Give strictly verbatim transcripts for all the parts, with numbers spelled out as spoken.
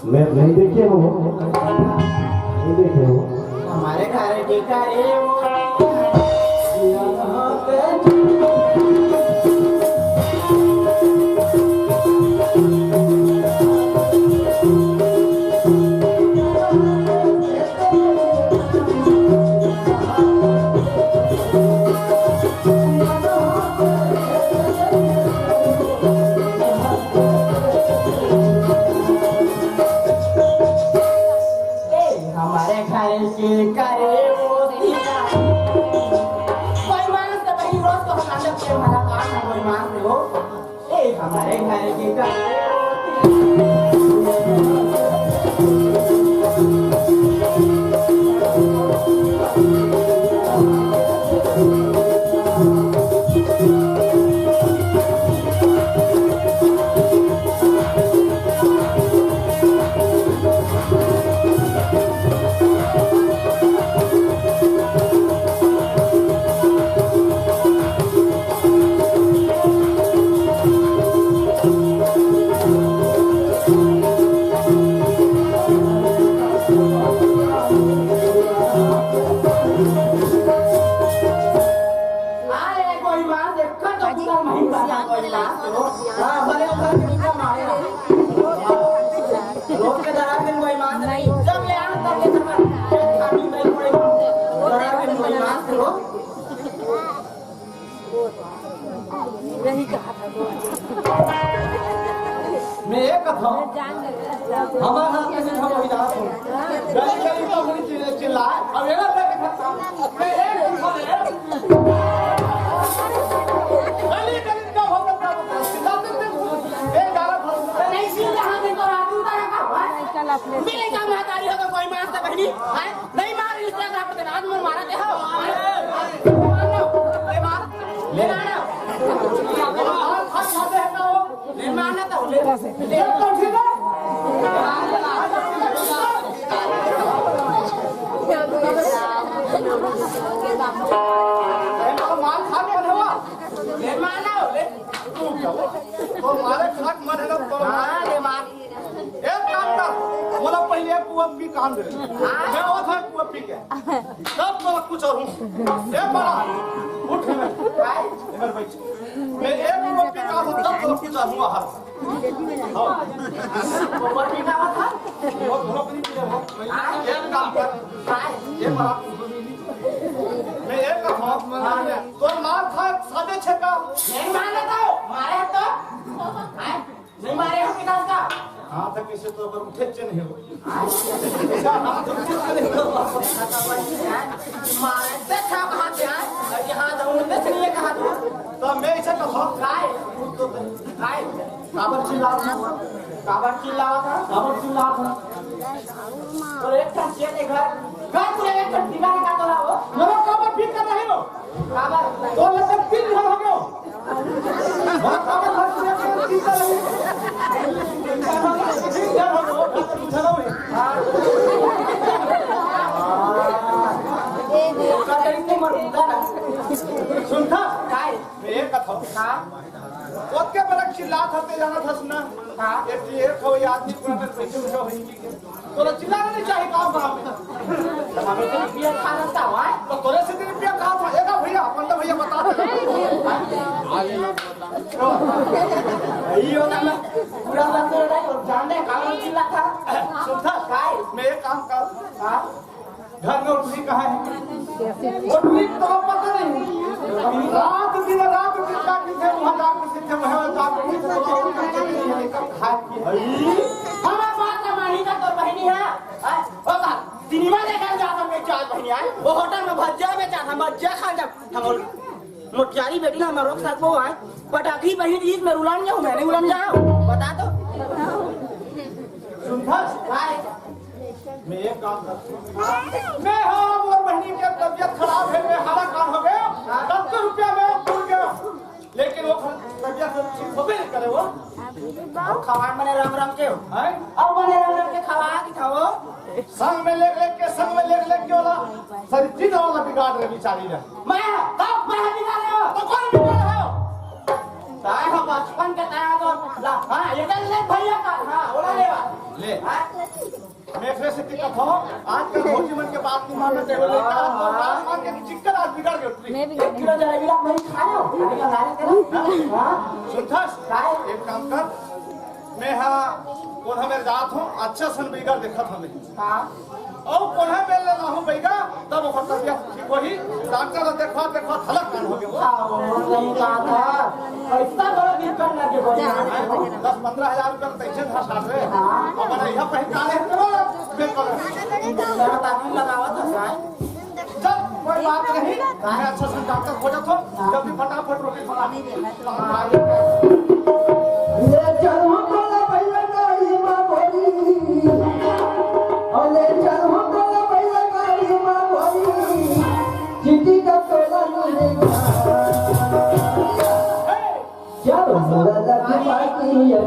मैं नहीं देखे हो, नहीं देखे हो। हमारे घर के करे वो ए, हमारे घर के करे वो सीधा। कोई मानस तो भाई रोज को हमारे के हमारा काम है, कोई मानस हो। ए, हमारे घर के करे वो सीधा। अरे कोई बात, देखकर तो पूरा महीन बना कोई बात। हाँ, भले उधर कितना मारे। रोज के दरा दिन कोई बात नहीं। जब ले आना तब ले सफर। खानी नहीं कोई बात। दरा दिन कोई बात। मैं एक कथा हूँ। हमारे हाथ में से हम वही जात हूँ। गली गली तो हम चिल्ला, चिल्लाए, अब ये ना लगे खत्म। मैं एक कथा दे। गली गली का होता था, चिल्लाते थे, एक गाला था। नहीं, सीधा हाथ में तो राजू का रखा हुआ है। मिले का महतारी हो तो कोई मानस तो बहनी, हैं? नहीं मार, इस तरह का पता ना, आज मैं मारा दे हो। ले मार, ले मार। ले मार ना तो, ले, ले तो ठीक है। मार खा के बनवा। ले मार ना, ले। तू क्या? तो मारे खाट मत है ना, तो हाँ, ले मार। एक काम कर, मोला पहले एक कुआ पी कान दे। मैं वो था कुआ पी के। तब तो कुछ और हूँ। ए बड़ा, उठ। मैं एक कुआ पी कान दे, तब तो कुछ और हूँ। हाँ। वो पी का था? वो धोलो पी पी वो। एक काम कर। ए बड़ा, मैं एक काम, तो मार खा, सादे छेका। नहीं मारना था, मारे तो। नहीं मारे हो किताब का? हाँ, तो कैसे तो अगर उठे चे नहीं हो। मारे देखा कहाँ क्या है? यहाँ तो उठते से नहीं है कहाँ तू? तो मैं ऐसा कहा। काय? काय? काबर चिल्ला रहा था? काबर चिल्ला रहा था? काबर चिल्ला रहा था? तो एक ठन चेत है घर, घर पूरे एक ठन ठिकाने का तो रहा हो। नमक काबर फिट कर रहे हो? काबर? तो लगभग तीन घर हो गए। सुनता? काय? मैं एक कथा। हाँ। ओतके बड़ा चिल्लात हते जाना था सुना। हाँ। एक, एक हो आदमी पूरा कर पैसे उठा होई। तोला चिल्लाना नहीं चाहिए काम काम में। हमें तो रुपया खा रहा है। तो तोरे से तो रुपया कहा था, एका भैया, पंडा भैया बता दे। ये होता ना, पूरा बात तो नहीं, और जान दे, काम चिल्ला था। सुनता? काय? मैं एक काम कर। हाँ? घर में उठली कहाँ है? उठली तो पता नहीं। रात दिन, रात दिन का किथे वहाँ जाके सीधे वहाँ जाके सीधे वहाँ उठ के चली गई। हमारा बात का मानी का तो बहनी है। हाँ? ओ बाप, सिनेमा देखने जाता मैं चार बहनी है। वो होटल में भज्जा में जाता, भज्जा खा जा। हम मोटियारी बेटी ना, हम रोक सकबो है। पटाखी बहनी जी, मैं उलान जाऊँ, मैंने उलान जाऊँ। बता दो। सुनता? काय? मैं एक काम करता हूँ। मैं, हाँ, मोर बहनी के तबियत खराब है, मैं हाला कान हो गया। दस रुपया में भूल गया। लेकिन वो तबियत ठीक होबे नहीं करे वो। अब खवान मने राम राम के हो। हैं? अब मने राम राम के खवा की था वो। संग में लेग लेग के, संग में लेग लेग के वाला। सर, जीत वाला बिगाड़ रहे बेचारी ला। मैं, कब मैं बिगाड़े हो? तो कौन बिगाड़े हो? ताय हा बचपन के ताय हा तो ला, हाँ, ये कर ले भैया का, हाँ, बोला ले बात। ले। हाँ? मैं फिर से दिक्कत हो, आज कल भौजी मन के बात नहीं मानना चाहिए, बोले, आज मार, मार, मार के चिक्कर आज बिगड़ गए, उतरी। मैं भी एक किलो जलेबी ला, मैं खायो, अरे, बना रहे तेरा। हाँ? सुनथस? काय? एक काम कर, मैं हा, कोन्हा मेर जात हूँ, अच्छा सन बइगा देखत हूँ मैं। हाँ। अउ कोन्हा मेर ले लाहूँ बइगा, तब ओकर तबियत ठीक होही। डॉक्टर ला देखवा, देखवा, हलक कान हो गया। हाँ, वो सही बात है। पैसा बड़ा दिक्कत लगे बड़ी। दस पन्द्रह हजार रुपया तो tension था साथ में। हाँ। अब अगर यह पहचाने तो बेकार। मैं तो आदमी लगावा था, साहब। चल, कोई बात नहीं, मैं अच्छा से डॉक्टर हो जाता हूँ, जल्दी फटाफट रोटी बना। ले चल हम तोला भैया गाड़ी में भरी, और ले चल हम तोला भैया गाड़ी में भरी, चिट्ठी का तोला नहीं। चलो, मोला लगी बाकी ये।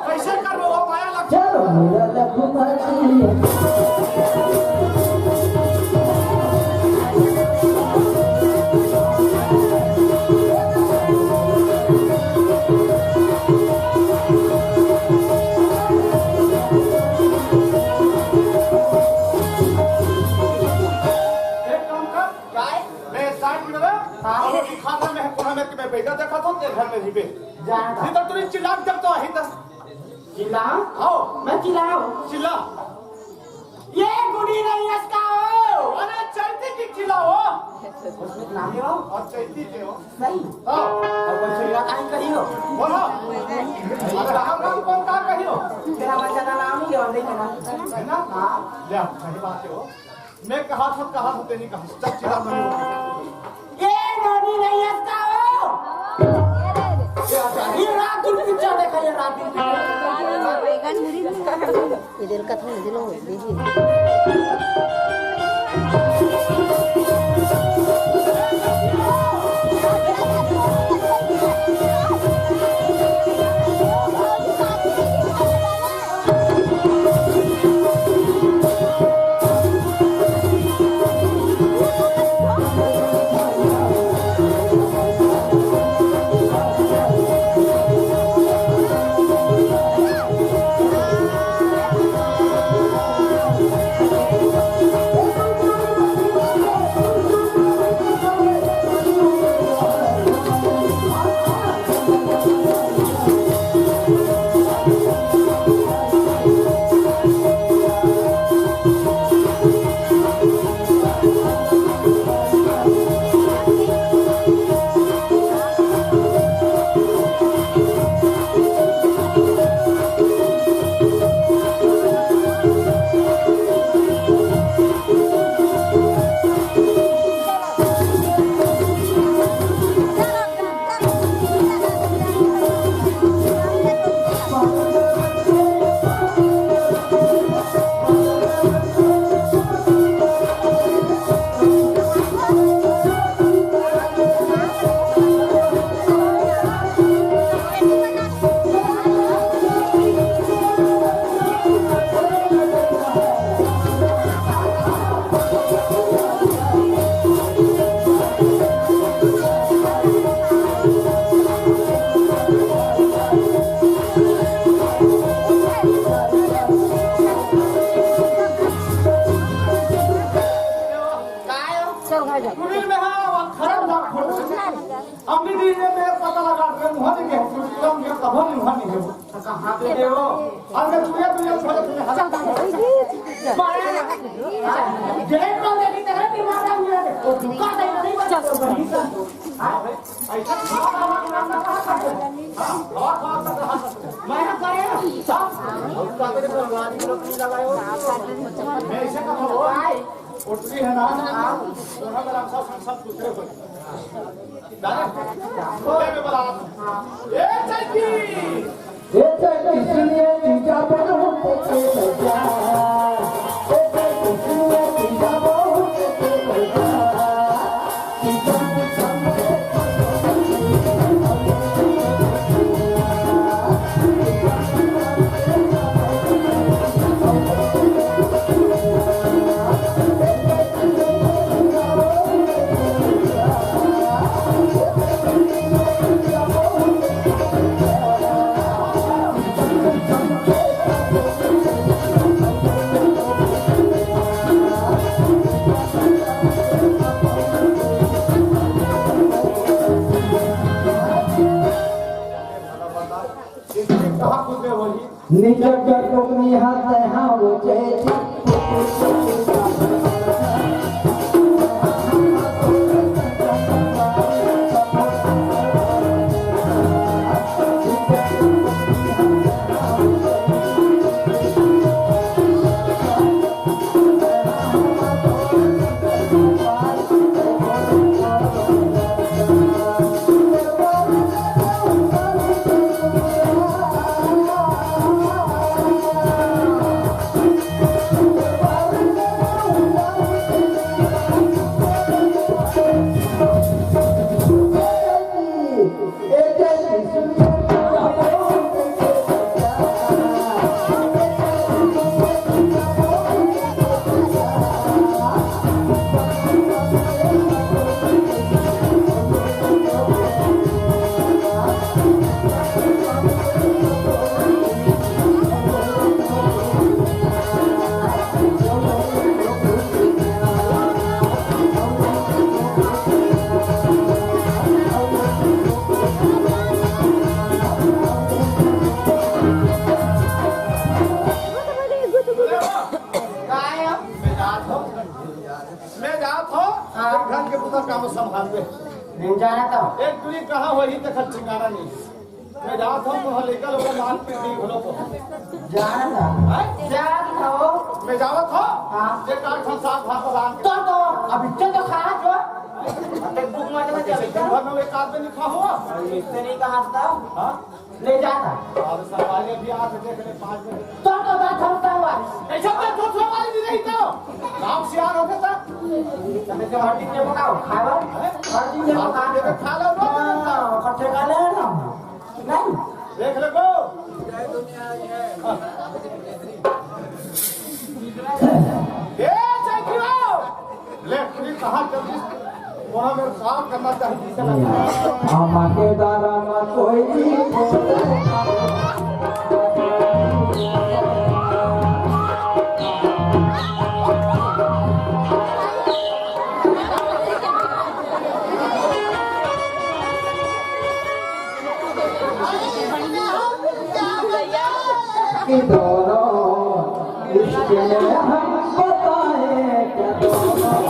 कैसे करबो वो माया लग चलो, मोला लगी बाकी ये। एक काम कर, काय? मैं साइड में रह, हाँ। और रोटी खा रहा, मैं कोना में, मैं बैठा देखा तो तेरे घर में ही बे। जा। इधर तू चिल्ला जब तो आही तक। चिल्ला? आओ। मैं चिल्लाऊं? चिल्ला। ये गुड़ी नहीं इसका हो। अरे चैती की चिल्ला हो। उसमें नाम ले आओ। और चैती के हो। नहीं। आओ। और कोई चिल्ला काहे कही हो? बोलो। अरे राम राम कौन का कही हो? तेरा बच्चा का नाम ही लेवा देखे ना। है ना? हाँ। ले, सही बात है हो। मैं कहा था, कहा था, तेरी कहा, चल चिल्ला नहीं। ये नोनी नहीं हंसता हो। ये रात दिन पिक्चर देखा, ये रात दिन पिक्चर। ये दिल का था, दिल हो, दीदी। अम्मी जी, ये मेरे पता लगा, मैं मुँह नहीं गया, तुम ये कभो नहीं, मुँह नहीं गया। कहाँ पे गए हो? अरे, मैं तुझे, तुझे, तुझे, तुझे, हल्का। जय को देखी तरह दिमाग आ गया। वो दुखा दे, नहीं बचा। हाँ? ऐसा खाना वाला काम ना कहाँ करते हो? हाँ? और कहाँ करते हो? मैं यहाँ करे ना। हाँ? उसका तो देखो, गाड़ी में लोग नहीं लगाए हो। मैं ऐसे कहा, वो उठती है ना, हाँ? दोनों का रास्ता सब, सब दूसरे को। जाने? बोले में बड़ा। ए, चैती! निचट टोकनी हाथ है, हाँ, वो जय जी। मैं जात हो, हाँ। घर के पूरा काम संभालबे। नहीं जाना तो। एक टुरी कहाँ होही, तेकर ठिकाना नहीं। मैं जात हो, तुहां लइका लोग मार पीट दी घलो को। जाना तो। हैं? जात हो। मैं जावत हो? हाँ। जे काट हम साग भात रांध के। तो, तो, अभी तो, तो खा जो। अबे भूख मर जाए, कैसे चल। दिन भर में एक आध दिन खा हो? इससे नहीं कहा था। हाँ? ले जाता। अब सरकारी अभी आके देख ले, पाँच बजे। तो, तो, तो, तो, तो, तो। ऐसा तो, तो, तो, वाली नहीं रही तो। गाँव से आ रहे थे। तब तो हर दिन ये बनाओ, खाए वाला। हैं? हर दिन ये आप बनाओ। खा लो, लो, लो, लो। हाँ, इकट्ठे खा ले ना। नहीं। देख ले को। ए, चैती हो। ले, तू कहाँ जल्दी? वहाँ मेरे काम करना चाहिए, जिसे लगता है। आमा के दारा मा कोई नहीं। कि दोनों इश्क में हम बताएं क्या दोनों।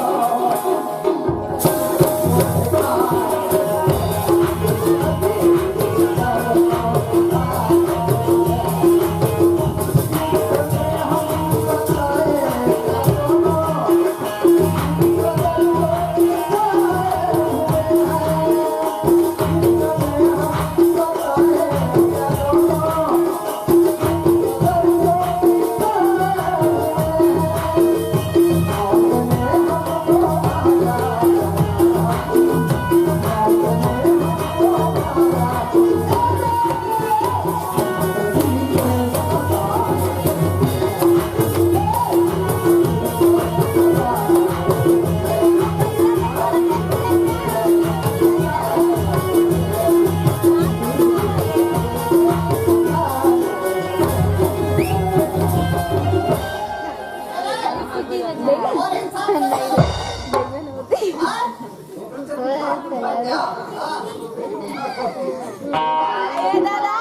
ए दादा,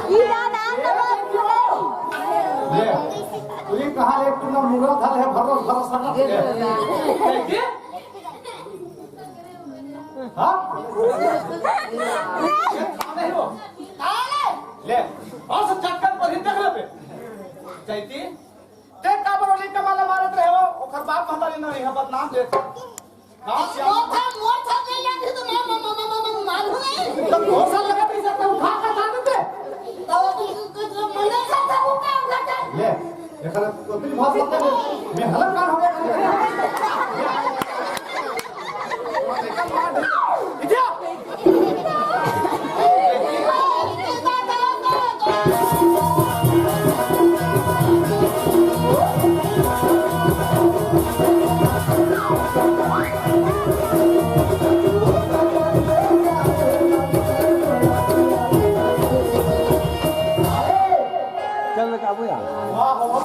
ई दादा, ले, तू कहाँ ले, तू ना मुंगरा धर है, भरोस, भरोसा ना। हाँ? ले, और सब चक्कर पर ही देख लेबे। चैती, ते काबर ओली कमाला मारत रहे हो? ओकर बाप महतारी नहीं है, बदनाम दे। कहाँ से मोर था, मोर था, ले ले, तो मैं, मैं, मैं, मैं, मैं, मैं, तो दो साल लगा तो इसे तो उठा के उठा देते। तो तू, तू, तू, तू मने से तो उठा, उठा के। ले, एकरा तो तेरी भाषा तो मैं हलक कान हो गया। इडियट। चल रे काबू यार। वाह, वाह।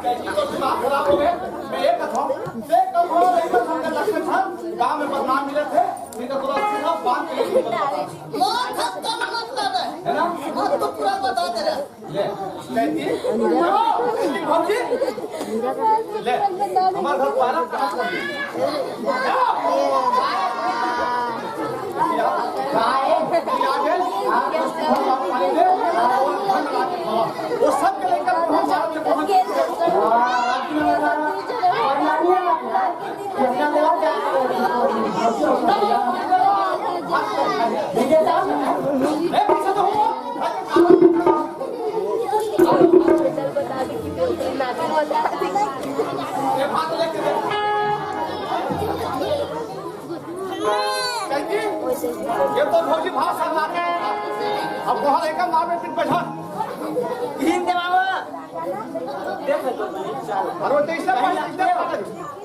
कैसी तो दिमाग खराब हो गए। मैं ये कथौं, देख कथौं, नहीं तो हमके लक्षण था, गांव में बदनाम मिले थे, नहीं तो पूरा सीधा बांध के लेके चलता था। बहुत हद तक मतलब है। है ना? मत तो पूरा बता दे रहे। ले, कैसी? कैसी भौजी? ले, हमारे घर पारा कहाँ पर है? वो सब के लेकर हम भारत में पहुंच गए। ये तो भौजी भाव सरला। अब वहाँ लेकर मार में पिट बजा। हिंद बाबा। देख तो। अरे तो इससे पहले, इससे पहले।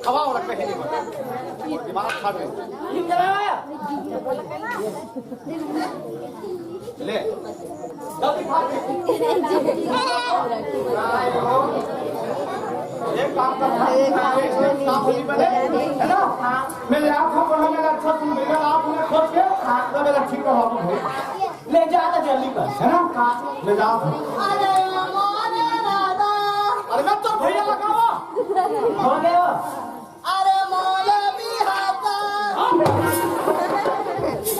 खवा और कहीं नहीं बना। दिमाग खा गए। हिंद बाबा। ले। जल्दी खा ले। एक काम कर, काम नहीं बने, है ना? मैं ले आऊँ, खाऊँ, मेरा अच्छा सुन, मेरा आप उन्हें खोज के, तो मेरा ठीक हो, आप भाई। ले जा तो जल्दी कर, है ना? ले जा। अरे, मोरे दादा। अरे, मैं तो भैया लगावा। हो गया। अरे मौलवी हाता। अरे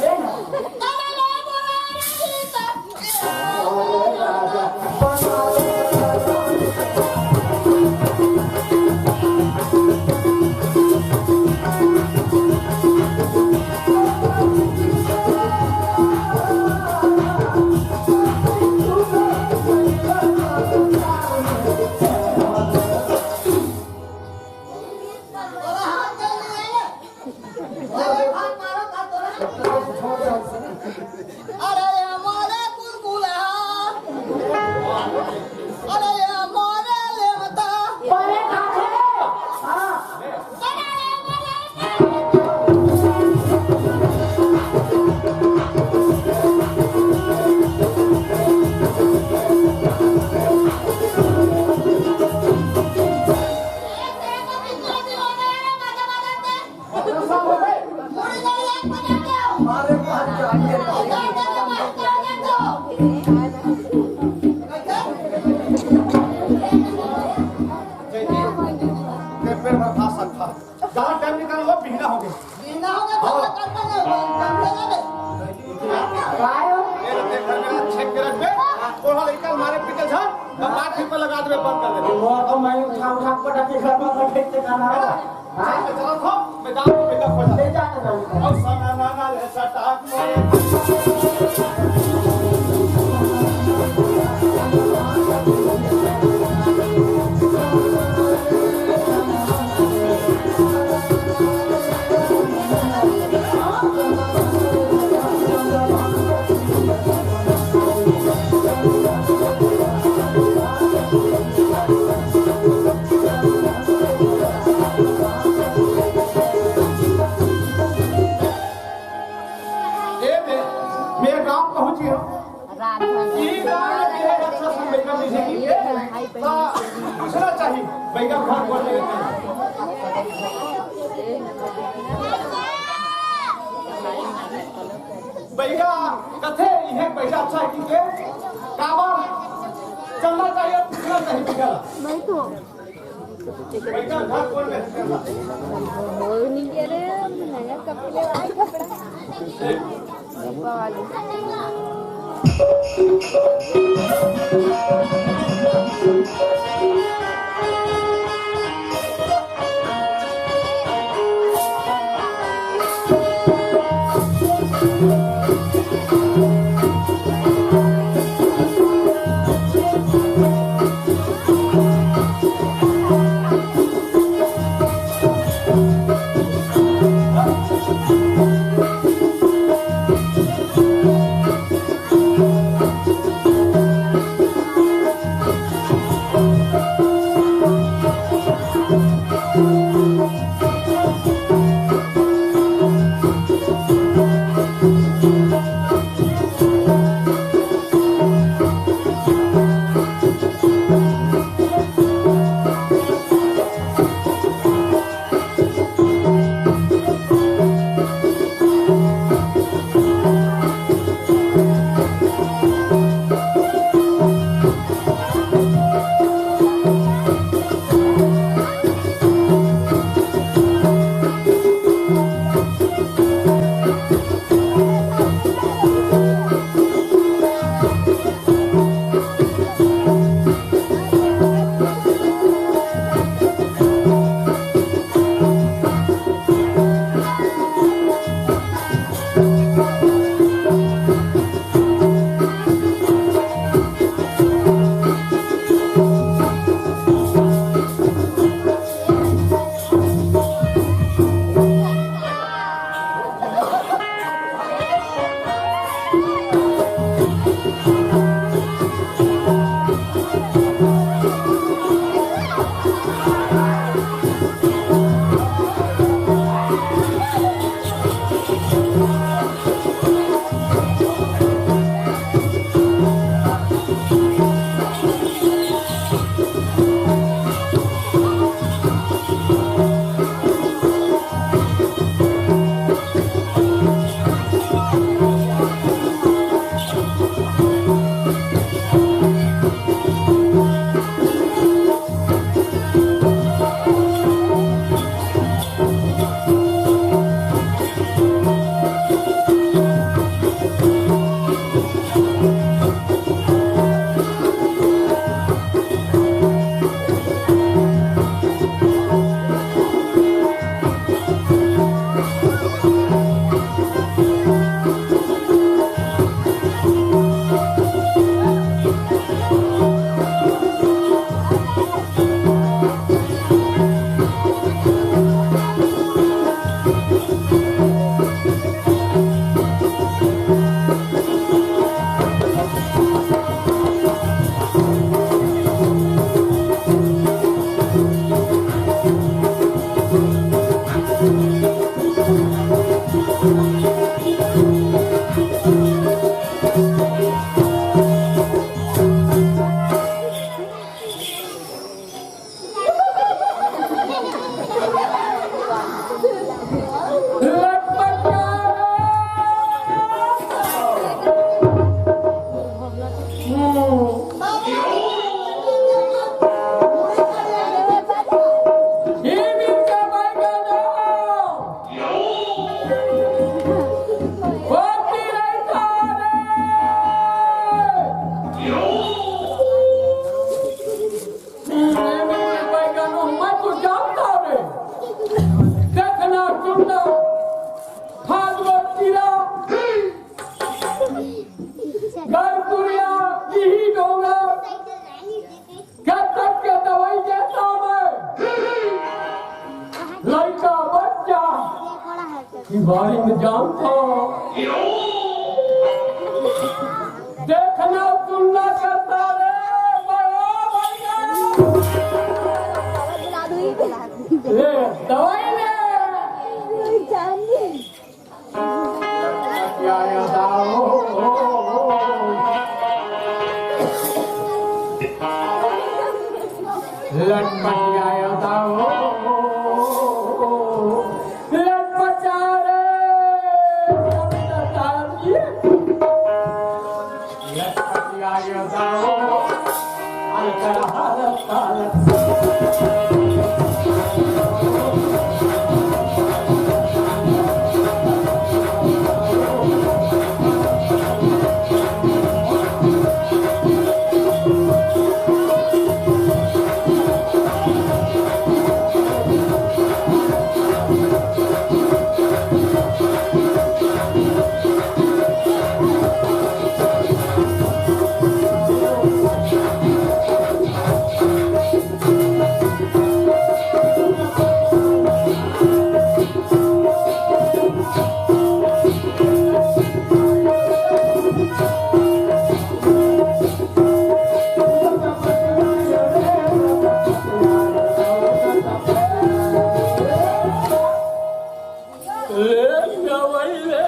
ले बोला रे गीता। अरे ये मोरे गुलगुला, अरे ये मोरे लेमता। पेट भर खा सकता। ज्यादा टाइम निकाल लो, बिहना हो गया। बिहना हो गया, हाँ। तो करता नहीं, बंद कर दे। काय हो? मेरे देख, मेरा छेक के रख दे। कोढ़ा लड़का मारे पीटे झन, मैं मार ठीक पर लगा दे, बंद कर दे। वो तो मैं उठा, उठा पटक के घर में फेंक के खाना है। हाँ? चल, चलो, थो, मैं जाऊँ, बेटा, खोल ले। ले जा, ले जा। और सना, ना, ना, ले, सटा। पूछना चाहिए, बैगा घर बोल रहे हैं। बैगा कथे, इहे पैसा अच्छा है कि के? काबर चलना चाहिए, पूछना चाहिए बैगा ला। नहीं तो। बैगा घर बोल रहे हैं। बोल नहीं कह रहे, महंगा कपड़े, भाई, कपड़ा। मैं तो जानता हूँ रे। देखना सुनना, भागवत कीरा, गरपुरिया, इही डोंगर, गत्तक के दवाई देता मैं। लइका बच्चा की बारी में जानता। देखना सुनना करता रे, बड़ा भैया। ले, दवाई ले। क्या याद आओ? लटपटिया दाऊ, लटपटिया रे, लटपटिया दाऊ, अलकरहा लटका लटका। ले दवाई ले।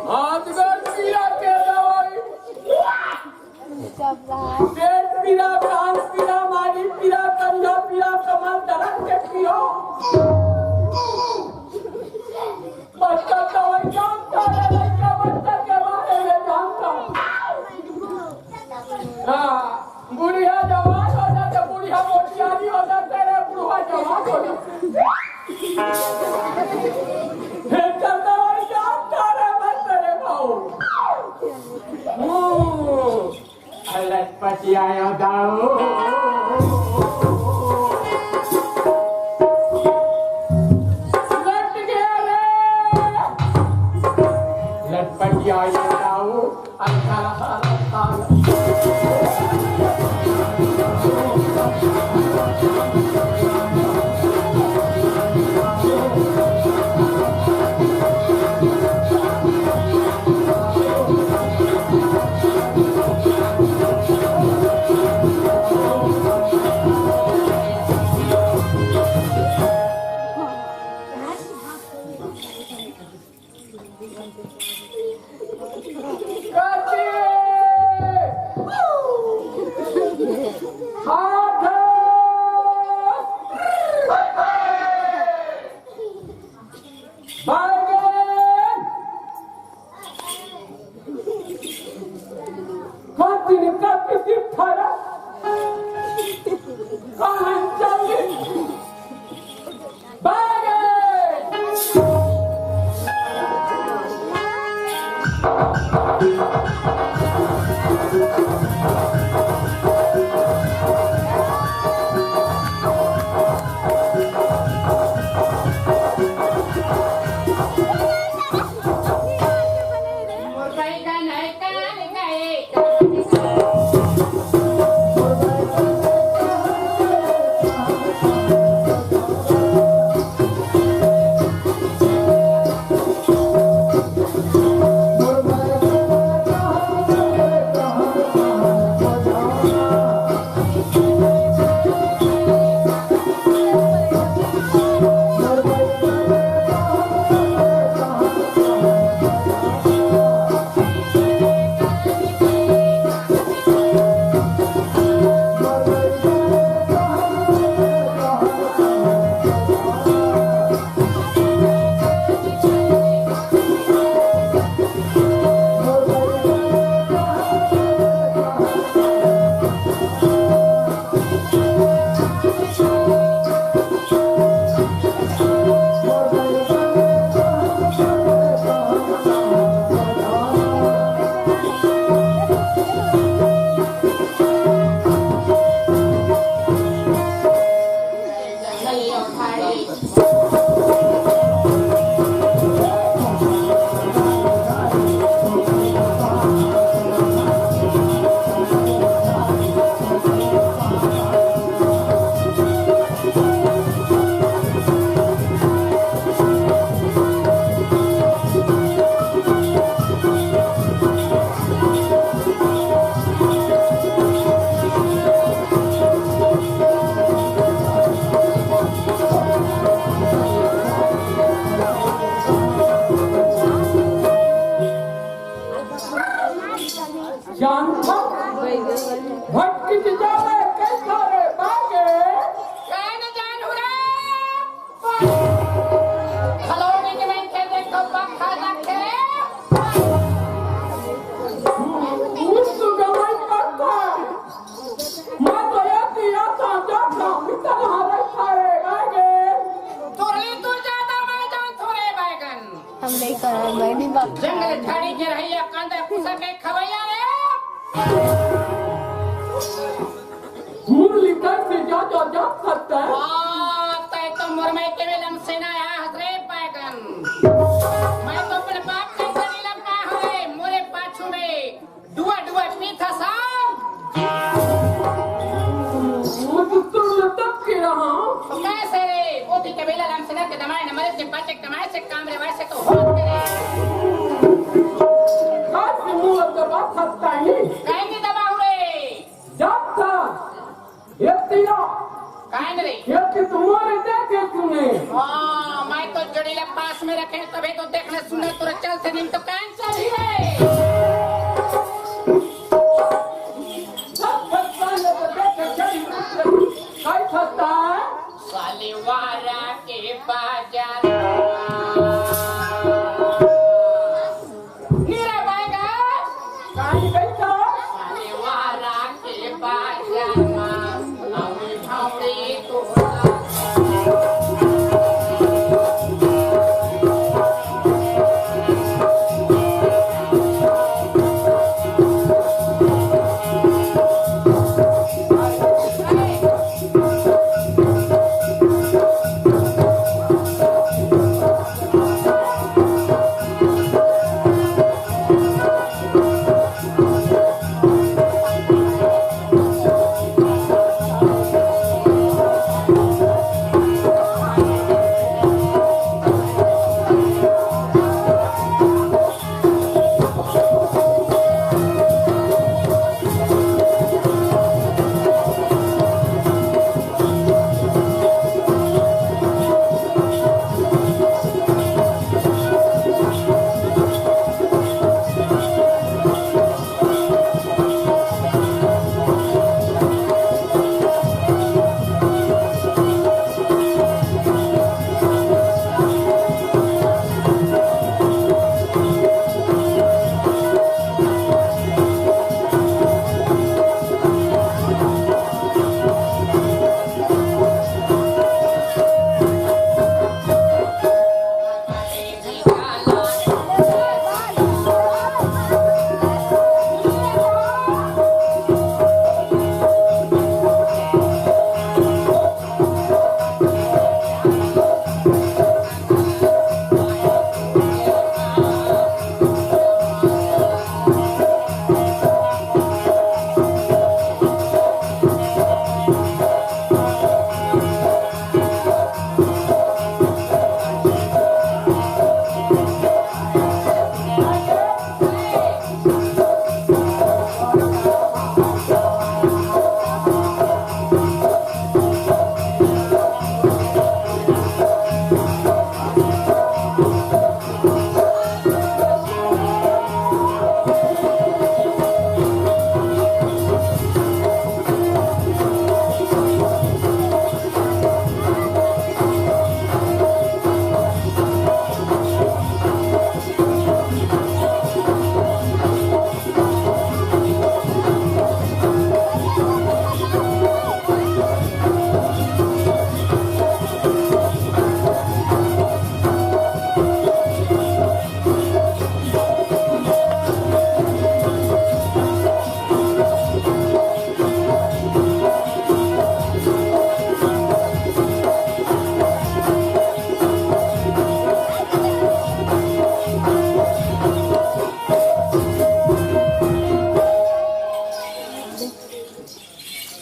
हाथ में पीला के दवाई। पेट पीला, टांग पीला, मारी पीला, कंधा पीला, कमर दर्द के पीला। बच्चा दवाई जानता है, लड़का बच्चा के बारे में जानता। हाँ, बुढ़िया जवान हो जाते, बुढ़िया मोटियारी हो जाते रे, बुढ़वा जवान हो जाते। हे चंदा भाई, क्या तारा मत करे भाऊ। हम्म, लटपटिया दाऊ। लट गया रे। लटपटिया दाऊ। भटकित जावे कैसा रे बागे। काय न जानहूं रे। खलौनी के मनखे देखो पक्का नखे। उस गमन पक्का। मैं तो ये पिया था, जा था, पिता हमारे खाए बागे। तुरली तू ज्यादा मैं जान थोड़े बैगन। हम नहीं करा, मैं नहीं बात। जंगल झाड़ी के रहिया, कांदा कुसा के खवैया रे। मुरली कर से जा, जा, जा सकता है। हाँ, तै तो मुरमई के बेलन से ना आया हस रे बैगन। मैं तो अपने बाप के जड़ी लंबा हूँ रे, मोरे पाछू में डुआ डुआ पीथा साहब। वो तो तुम तब के रहा। तो कैसे रे? वो भी कबीला राम सेना के दमाए न मरे से पाचे कमाए से काम रे वैसे तो हो करे। काश मुंह दबा सकता ही। कहीं नहीं दबाऊ रे। जब था ये तीनों काय न रे? ये कि तुम्हारे देखे सुने। हाँ, मैं तो जड़ीला पास में रखे तभी तो देखना सुनना तोरा चल से नहीं तो कैंसर ही रे। सब फंसता है तो देखे जड़ी उतरे। काय फंसता है? सालीवारा के बाजार। नीरा बायगा। काय कहता? सालीवारा के बाजार मा अउरी भौरी तोरा।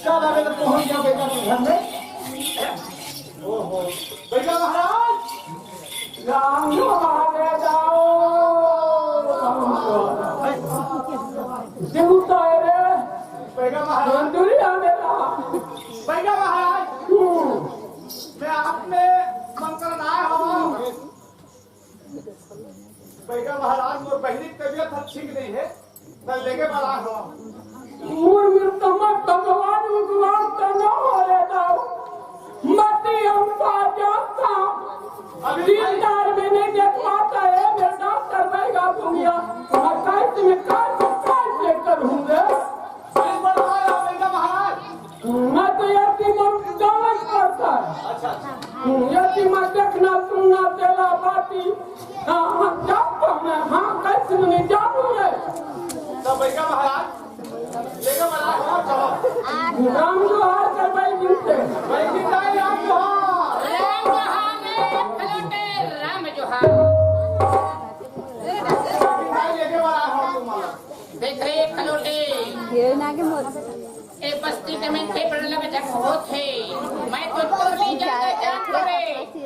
चल, अबे तो पहुंच गया बेटा के घर में। ओहो, बैगा महाराज। राम जो महाराज आओ। देवता है रे। बैगा महाराज। मंदिर आ मेरा। बैगा महाराज। हम्म। मैं आप में मंगल आया हूँ। बैगा महाराज, मोर बहिनी के तबीयत ह ठीक नहीं है, त लेगे बर आए हवं। मती हम पार जाता। तीन चार महीने के बाद आए, मेरा डॉक्टर बैगा भूमिया। मैं कैसे में कैसे, कैसे करूँगा? मैं तो यतीम जाना ही पड़ता है। यतीम देखना, सुनना, तेला बाती। हाँ, हाँ, जाता मैं, हाँ, कैसे में नहीं जाऊँगा? तो बैगा महाराज, लेके बना, हाँ, चलो। राम जोहार कर भाई, मिलते हैं। भाई, कितना राम जोहार। राम जोहार रे, खलोटे, राम जोहार। भाई, लेके बना, हाँ, तुम्हारा। देख रे, खलोटे। ये ना के मोर। ए बस्ती के में थे पड़ला में जग होत हे। मैं तो तोर नहीं जाने जात रे।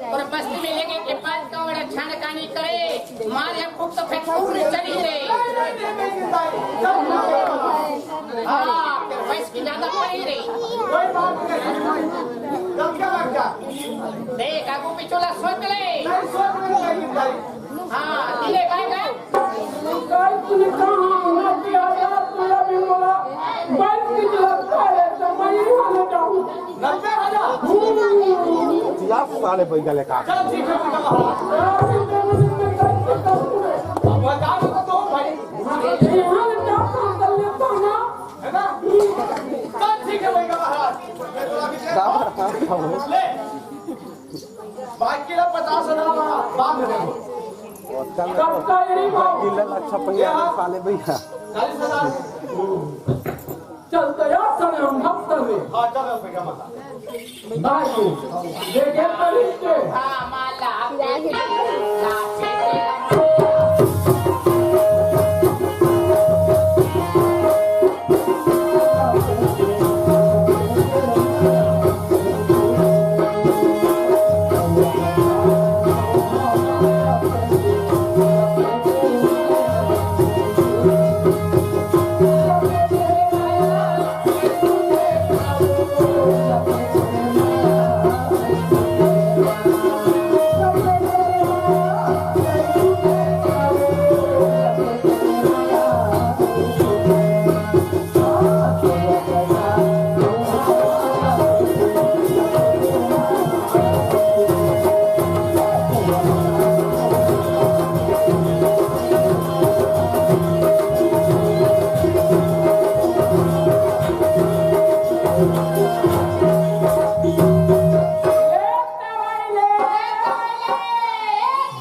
अउ बस्ती में लेके के पास का बड़ा छानकानी करे, मार या खूब तो फेंक खूब चली रे। हाँ, तेरे वैस की ज्यादा पड़ी रे। देख, आगू पिछोला सोच ले। हाँ, ले भाई, भाई। आप साले बैगले का। बाकी ला पचास हजार वाला, बाद में देखो। कब का ये नहीं पाओ? किलो अच्छा पहिया ये हाँ। साले भैया। चालीस हजार। चल तो यार, साले हम भक्त में। हाँ, चलो, भैया, माता। बाकी, ये क्या करेंगे? हाँ, माला।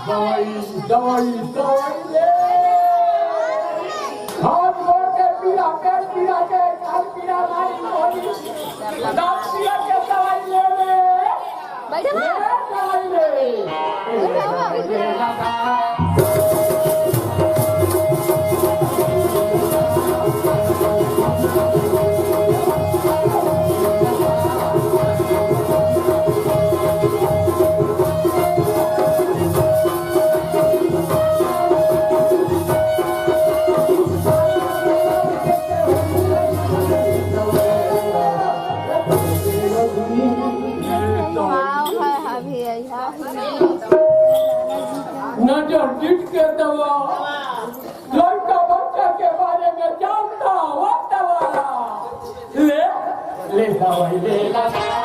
दवाई, दवाई, दवाई ले। हाथ गोड़ के पीड़ा, पेट पीड़ा के, कान पीड़ा, नाड़ी पीड़ा, दांत पीड़ा के दवाई ले ले। बैठो। ले दवाई ले। बैठो, बैठो। हाँ, हाँ, हाँ, भैया, हाँ। नजर दिख के दवा, लड़का बच्चा के बारे में जानता हो दवा। ले, ले दवाई, ले दवाई।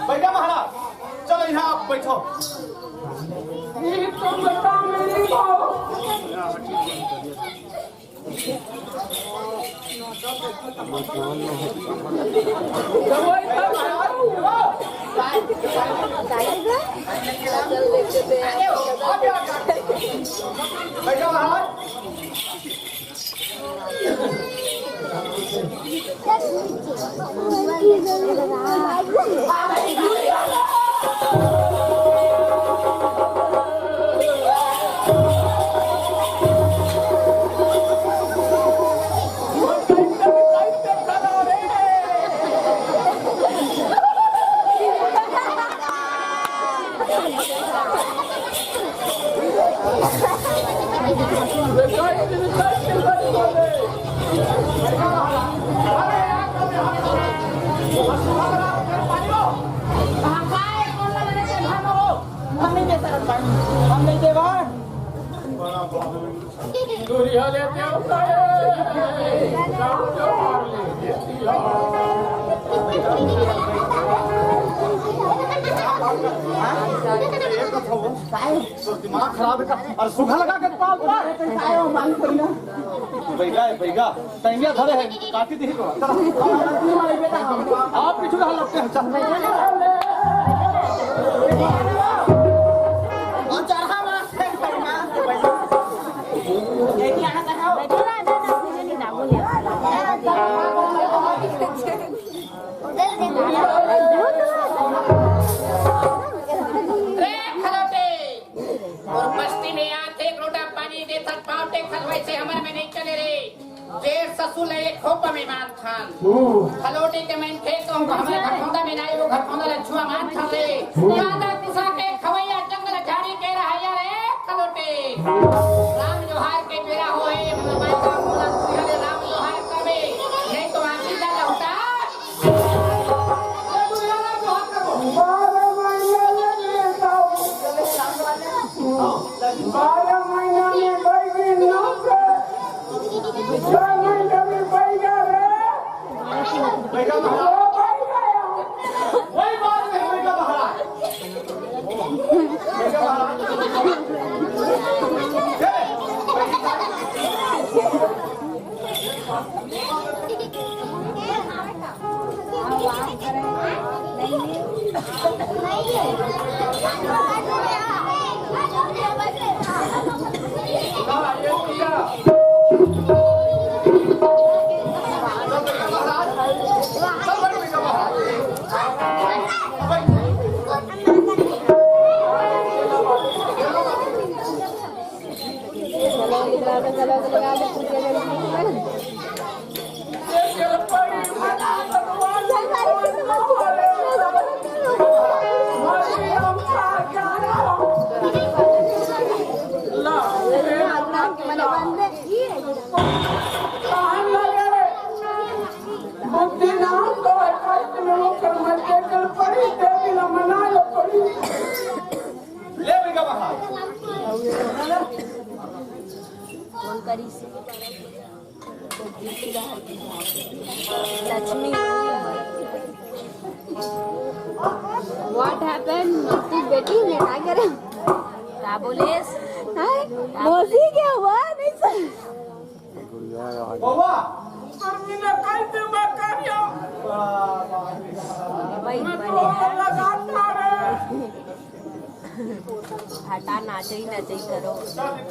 भैया महाराज, चलो यहाँ आप बैठो। दूरिया लेते हो, जाओ, जाओ, मार ले। दिमाग खराब है का? और सुखा लगा के पाल पाल। बैगा है, बैगा। टंगिया धरे है, काटी दी तो। आप पीछू रहा लगते हैं, चल। और चढ़ा मार। रे खरोटे, तोर बस्ती में आथे, एक लोटा पानी देथस, पाँव टेकथस, वैसे हमर में नहीं चले रे। जेठ ससुर ले एक खोपा में बांधथन। खरोटे के मनखे तो हमर घरखौंदा में नाई, वो घरखौंदा ले छुआ मारथन रे। कांदा कुसा के खवैया जंगल झाड़ी के रहैया रे खरोटे। राम जोहार के बेरा होए, मोला बाई का मोला तुझे राम जोहार कबे, नहीं तो आंधी दा लहुटा। बारह महीना में बैगी नौकर, छह महीना में बैगा रे। बैगा महाराज। ओ बैगा यार। वही बात है, बैगा महाराज। बैगा महाराज। ले बेटा बाहर। फोन करी से। लक्ष्मी। What happened? तू बेटी में का करे? का बोलेस? हाय, मौसी क्या हुआ? नहीं सर। बउआ, हम बिना कल से मैं करियो। वही मैं तो बने। लगातार है। हटा, नाचई, नाचई करो।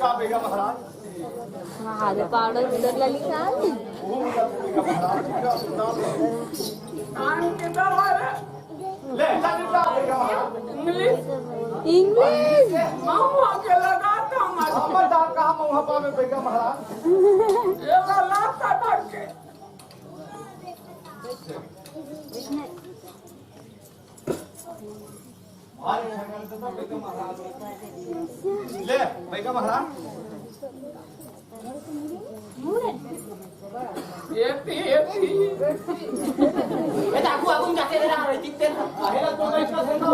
का बेटा महाराज? हाँ, हाँ, रे पाउडर उधर ला लिखा है। कान के दवा रे। ले, चल, चल, बेटा महाराज। इंग्लिश। इंग्लिश। महुआ के लगाता हूँ। हमर दाल कहाँ महुआ पावे, बेटा महाराज? ये ला, लाता था के। ले, बैठा महाराज। एती, एती। ए, आगू, आगू में जाके रहा, रही, जीतते ना। आहे ना, तो बैठ कर है ना।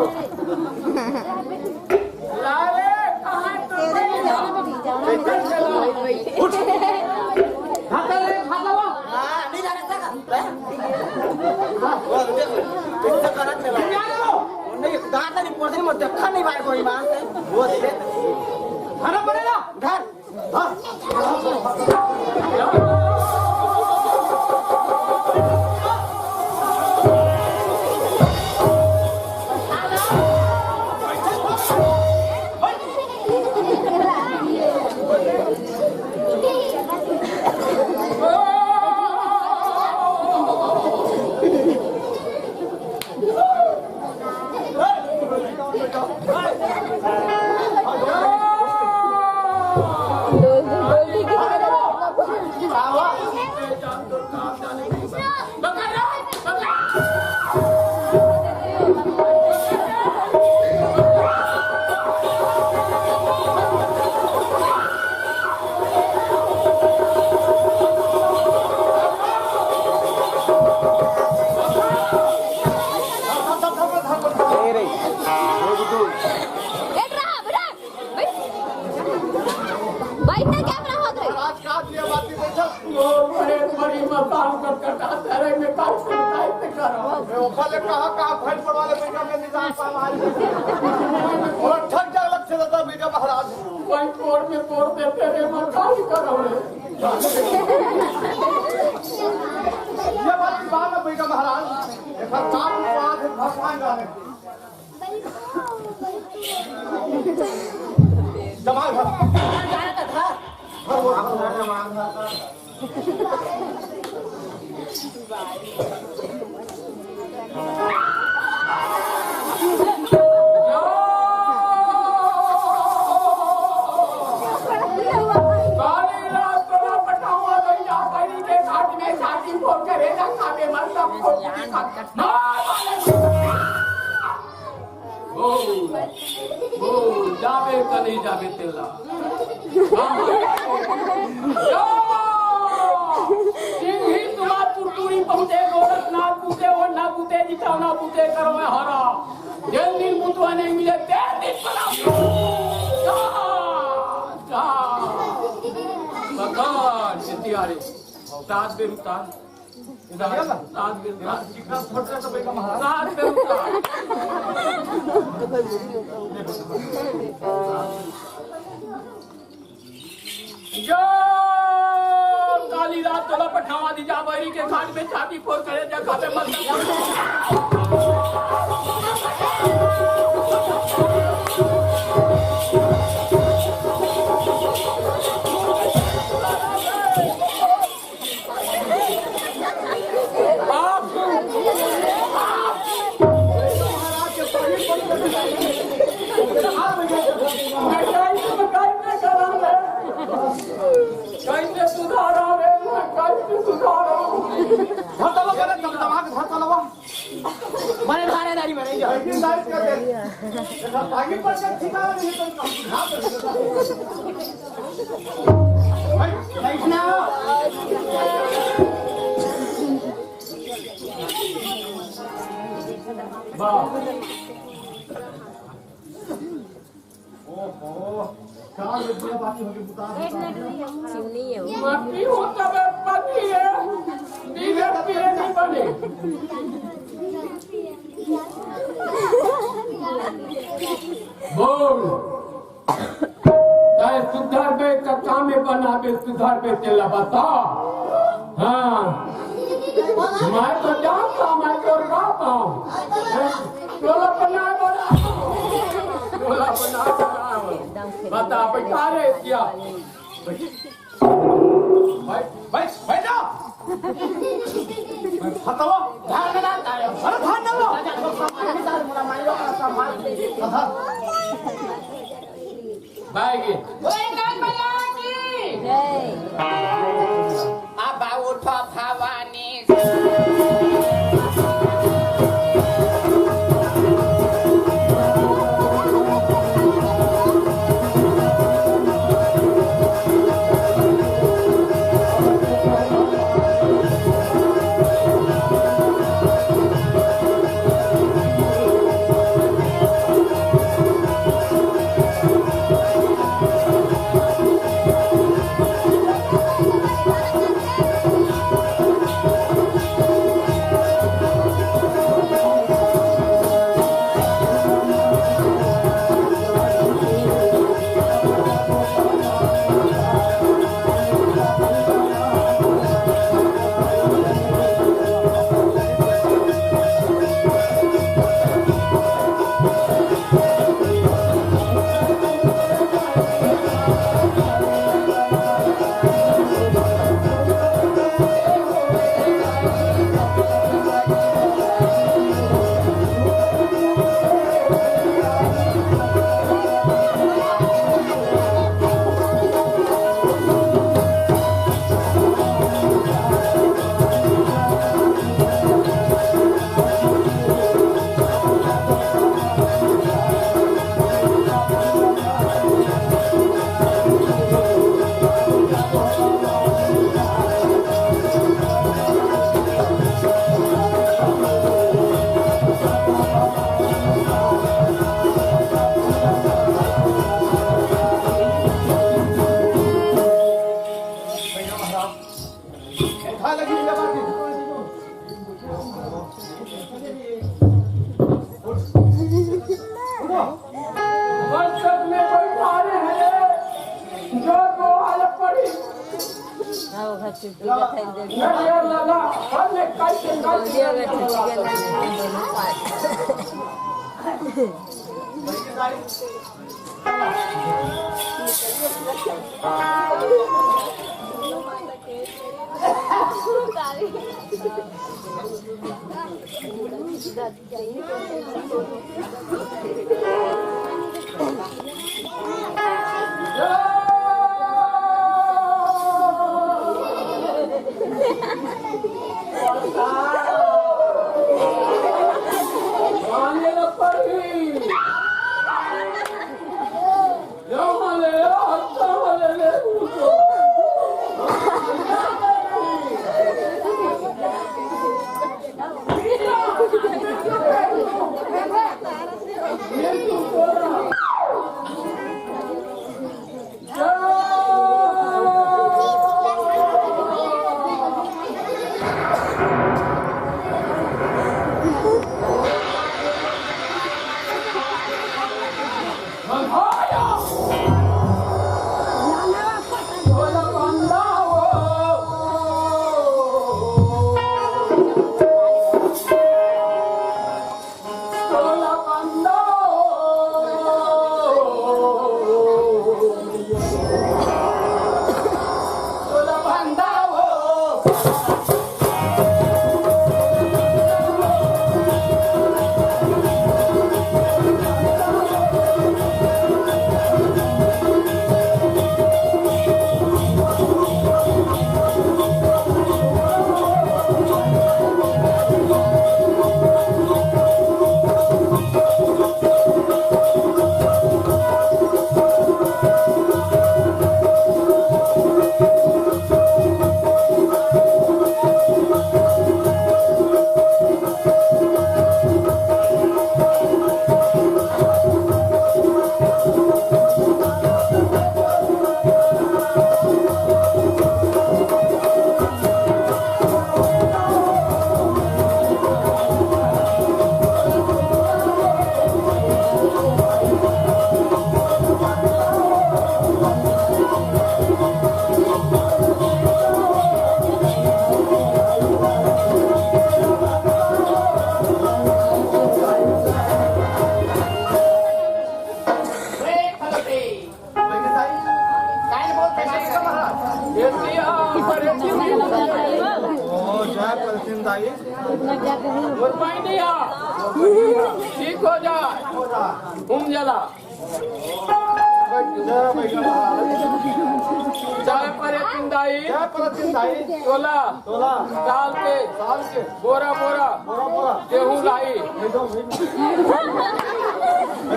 लाले, कहाँ तो बैठ जा। उठ। हाथ ले, हाथ लगा। हाँ, नहीं जा रहा था। नहीं, दादा नहीं पढ़ते, मैं देखा नहीं भाई को ईमान से। वो दे। घर पड़ेगा। घर। हाँ। ओ, बड़े बड़ी मकान का कटा तेरे में काट के काट के करो। मैं ओखा ले कहा, कहा भैंस पड़वा ले, बेटा, मैं निजाम पा मार। और ठग जा लग से दादा, बेटा महाराज। वही कोर में कोर दे तेरे मकान करो रे। ये बात की बात है, बेटा महाराज। एक बात, बात है, भगवान जाने। जमाल घर। काली रात को ना पटावा गैया, बड़ी के घाट में छाती फोड़ के रेजा खावे, मतलब फोड़ के खावे। ओ, ओ, जाबे का नहीं जाबे तेला। हाँ। या! सिंही तुम्हार पुरतुरी पहुंचे, गोरखनाथ पूछे, वो ना पूछे, जितावना पूछे, करो मैं हरा। जेन दिन मुतवा नहीं मिले, तेन दिन पड़ा। जा, जा। भगवान सिद्धियारे, साथ में उतार। सात दिन, सात दिन, सात दिन। सात दिन। जो काली रात तोला पठावा दी जा, बैरी के घाट में छाती फोड़ करे जा, खाते मत। कैसे सुधारा रे, कैसे सुधारा? धर तलो, करे, दम-, दमा के धर तलो। बने धारे दारी बने जा। लेकिन दारी कर दे। देखा, आगे पर से ठिकाना नहीं तो कम सुधार कर देता। भाई, बैठना। वाह। ओहो, चार रुपया बाकी होके बुता देता। चिमनी है वो। मट्टी होता है, पति है, धीरे पीए नहीं बने। बोल, तै सुधरबे त कामे बनाबे, सुधरबे तेला बता। हाँ, मैं तो जानता, मैं तो रहता हूँ। टोला पर ना बोला। टोला पर ना बोला। बता, बैठा रे, क्या? बैठ, बैठ, बैठ जा। हटाओ। धान में ना आयो। अरे, धान ना लो। बाई गे। बोले काल भैया की। जय। अब उठो भवानी। मंचक में बैठारे हैं, जो दोहाल पड़ी। हाँ, वो घर चुटकी का खाई दे। नरियर लगा, हर में काई के काई के नरियर लगा। ठीक हो जाए, घूम जला। जय परत दिन दाई। जय परत दिन दाई। तोला। तोला। डाल के। डाल के। बोरा बोरा। बोरा बोरा। गेहूं लाई। एकदम, एकदम।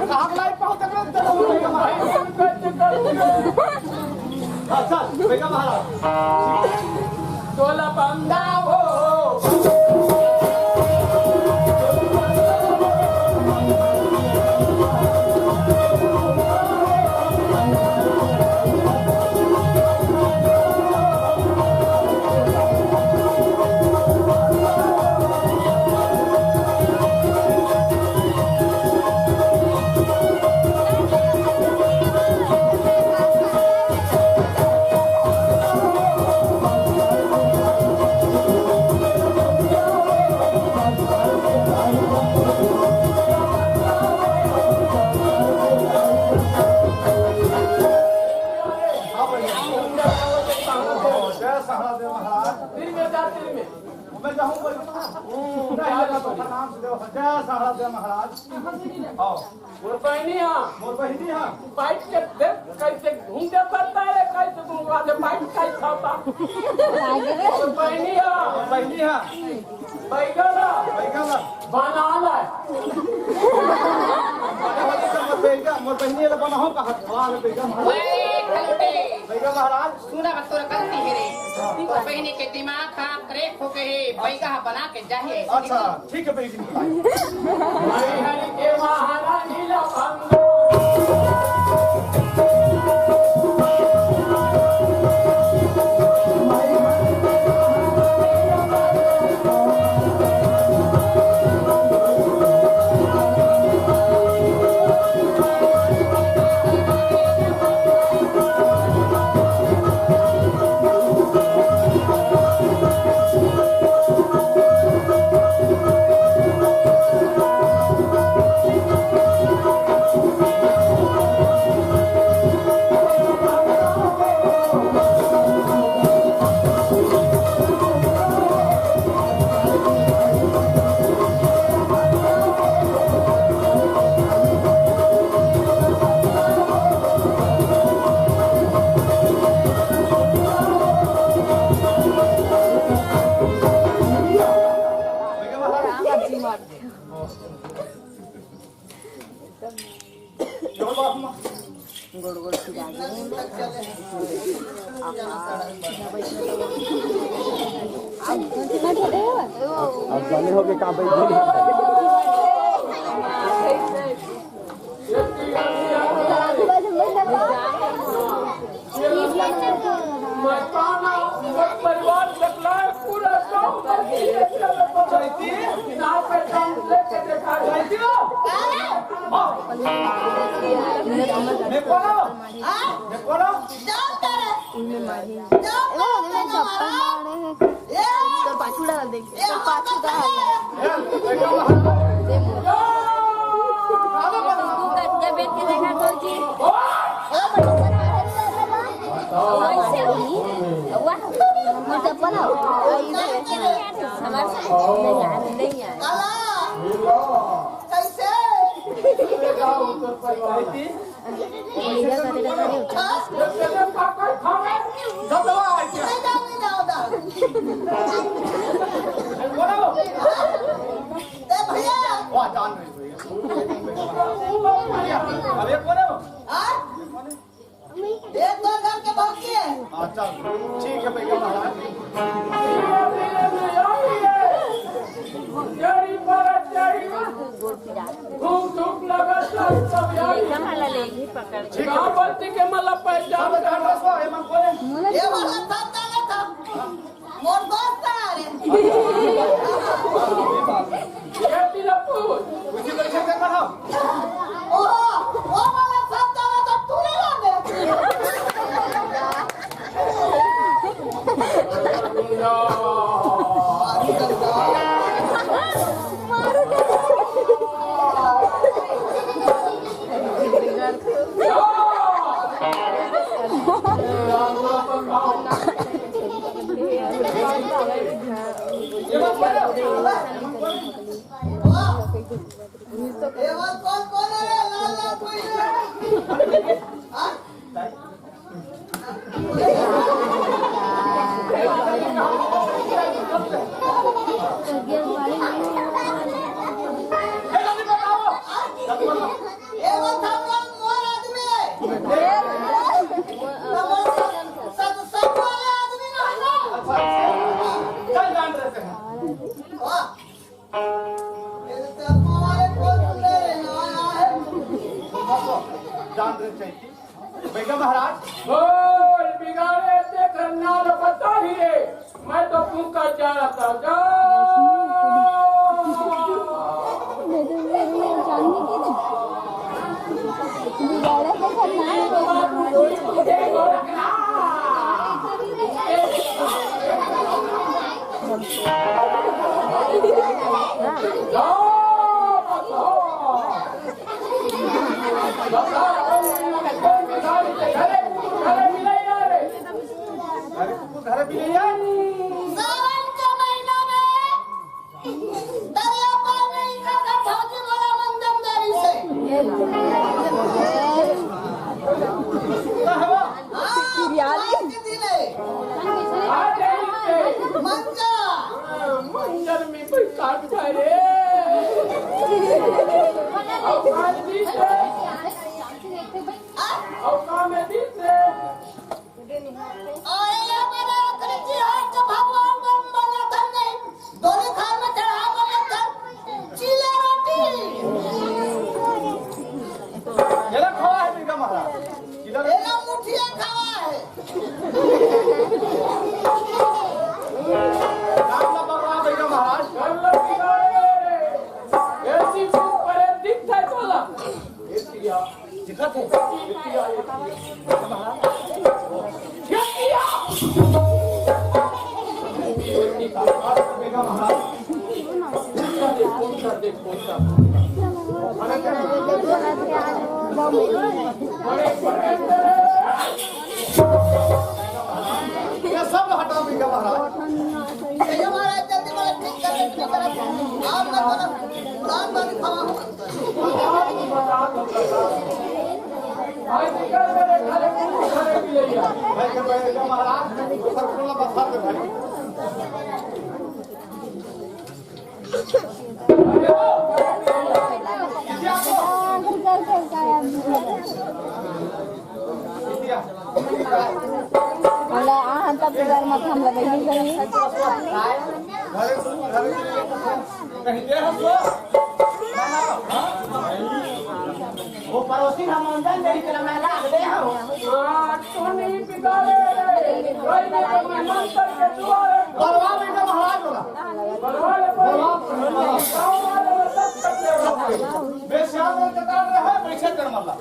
कहाँ लाई पाओ तक। अच्छा, भैया महाराज। तोला बंदा हो। जय सहादेव महाराज। मैं जाऊं भाई। जय सहादेव महाराज। हाँ। मोर बहिनी हा। मोर बहिनी हा। बैठ के देख, कैसे घूम के करता है, कैसे घूम के बैठ के खाता। मोर बहिनी हा। मोर बहिनी हा। बैगन हा। बैगन हा। बना ला। मोर बहिनी, मोर बहिनी ला बनाहूं कहा। वाह, बैगन हा। बैगन महाराज। सुना बा, तोर गलती हे रे। तोर बहिनी के दिमाग हा crack हो गे हे, बैगा हा बना के जाही। अच्छा, ठीक है, बैगन। अब जाने होगे का बैठ चप्पल मारे हे। तोर पाछू ला देख, तोर पाछू का हाल हे? तू कतका बेच के देखा तो जी? ऐसे नहीं। वाह, मोर चप्पल हो। हमारे साथ नहीं यार, नहीं यार। कैसे? हाँ, चल, ठीक है भैया महाराज। धूप धूप लगत सब यार। एकदम वाला ले ही पकड़ के। ठीक है। कहाँ बत्ती के मला पहचान कर रखो, हे मन बोले। ये वाला था, था, था। मोर दोस्त आ रे। ये तेरा पूछ। उसी को check करना हो। ओ, ओ वाला सब जाना तो तू नहीं लाने। जान रहे चाहिए। बैठो महाराज। बोल, बिगाड़े ते करनाल बता ही रे। मैं तो फूंका जा रहा था। जा। सावन के महीना में दरिया पार नहीं करता, फौजी बोला मंदम दारी से। हाँ, आज के दिन है। मंजा। मंजर में कोई काट जाए रे। और काट दी से। और काम में दी से। अरे ये बड़ा कृषि है कि भगवान बम बना था नहीं, दोनों घर में चढ़ा बना था, चीला रोटी। ये ला खवा है बिरगा महाराज। ये ला मुठिया खवा है। राम ना बलराम बिरगा महाराज। कर लो बिगाड़े। ऐसी चीज परे दिख जाए तोला। दिखत हे। ये सब हटा देगा महाराज। ये महाराज जल्दी बोले, ठीक कर, ठीक कर। आप ना बोलो, पुरान बात खावा। तब के घर में हम लगइबे करी। कहीं दे हम तो। वो पड़ोसी हम अंदर नहीं चला, मैं लाग दे हम। हाँ, तू नहीं पिघाले। कोई नहीं, तो मेहमान करके दुआरे। बलवा बेटा महाराज बोला। बलवा ले, बलवा। बलवा। गाँव वाले सब करते हो। बेचारे के काम है, पैसे कर मल्ला।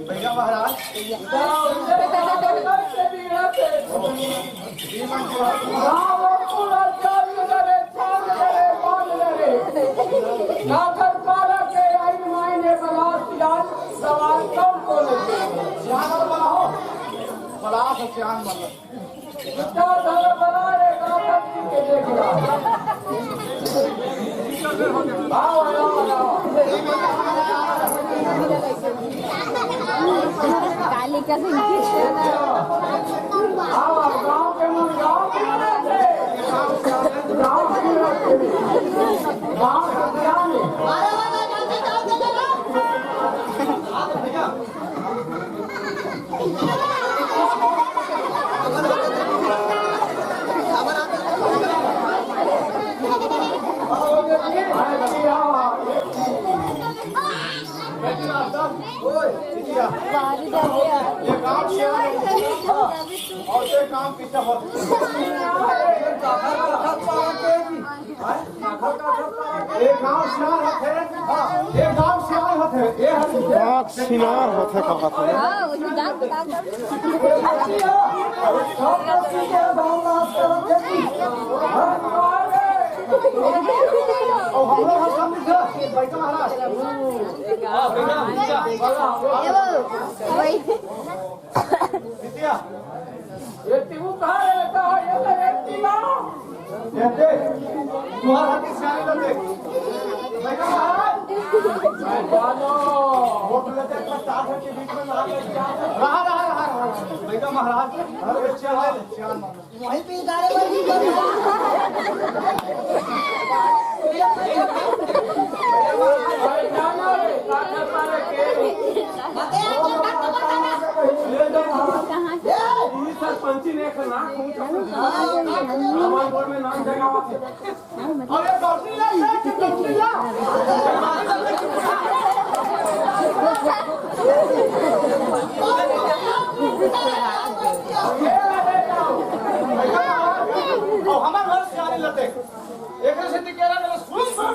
भैया महाराज। सियान बना हो। बड़ा हो सियान बना। कालिका सिंह। एक गाँव सियार होथे, एक गाँव सियार होथे, ये हर गाँव सियार होथे, कहा था। हाँ, वो तो जान, जान, जान। और हम लोग हर सामने जा, बैठा महाराज। हाँ, बैठा, बैठा। ये वो, वही। विद्या। ये तिगु कहाँ है? कहाँ है? ये तो एक तिगु। ये देख, तुम्हारा हाथी सियार है, देख। बैठा महाराज। रहा, रहा, रहा, रहा। भैया महाराज, अरे, चल, चल। वहीं पे इशारे पर भी कर। सरपंची ने एक नाक मुंह हमारे बोर्ड में नाम जगावा थे। अरे, डॉक्टर ला, डॉक्टर ला। अब हमार घर से आने लगे। एकरे से तो कह रहा था, सुन, सुन।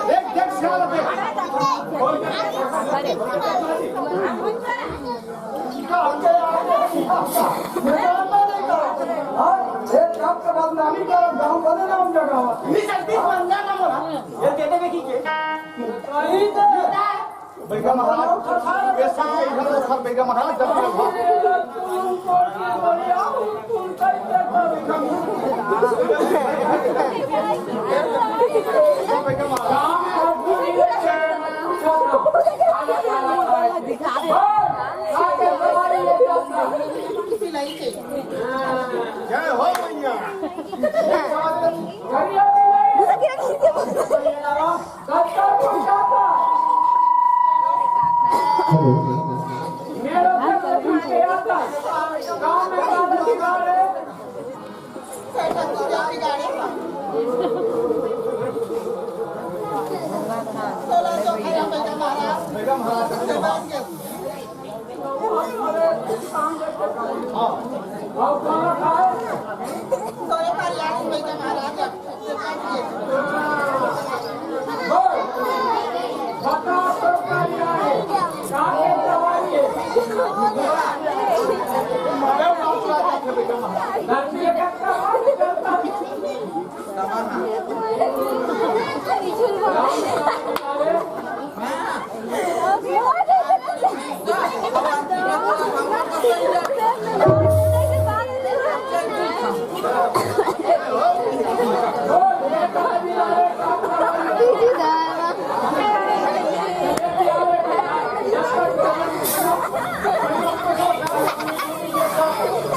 देख, देख, सियाल देख। एक काम के बदनामी करब, गाँव बदनाम जगह। ये देते देखी के? कहीं तो बैगा महाराज, ये सब के इधर उधर बैगा महाराज, जब ये हुआ। जय हो मैया।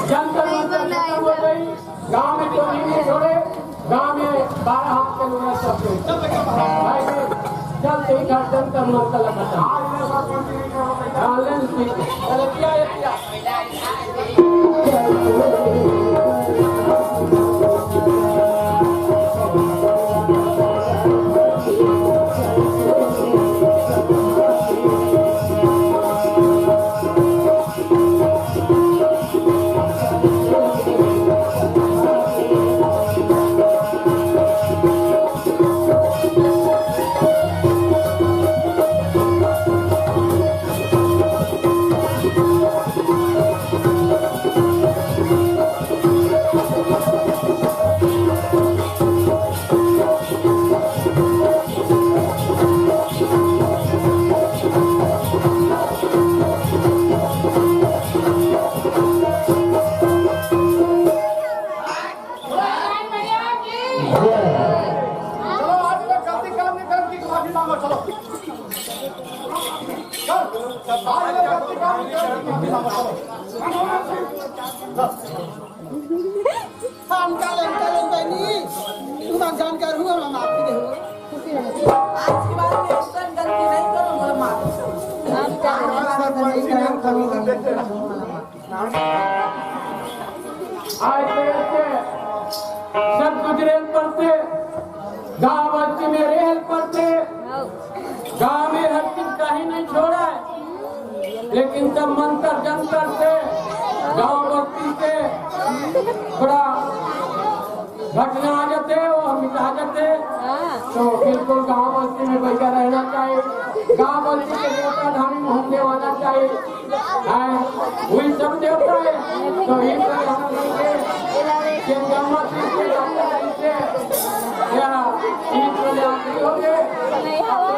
जंतर मंतर खत्म हो गई, गांव में चोरी नहीं छोड़े, गांव में बारह हाथ के लोग सब थे। भाई जी, जब देखा जंतर मंतर खत्म। हाँ, लेंस ठीक है। चलो, क्या है, क्या? चलो, आज मैं गलती काम नहीं करती, माफी मांगो, चलो। चल, चल, आज मैं गलती काम नहीं करती, माफी मांगो, चलो। हम का लेन, का लेन बहनी, तुम जानकार हुआ, हम आपकी नहीं हुआ। आज के बाद में इस तरह गलती नहीं करो, बोलो माफ। सरपंच ने हम कभी नहीं देते। आज के ऐसे सब कुछ रेल पड़ते, गांव बस्ती में रेल पड़ते, गांव में हर चीज कहीं नहीं छोड़ा है, लेकिन सब मंत्र जंतर से गांव बस्ती से बड़ा घटना आ जाते, वो मिटा जाते। हाँ। तो बिल्कुल गांव बस्ती में बैठा रहना चाहिए, गांव बस्ती के देवता धामी में होने वाला चाहिए। हाँ, वही सब देवता है, तो ये सब नहीं हवा।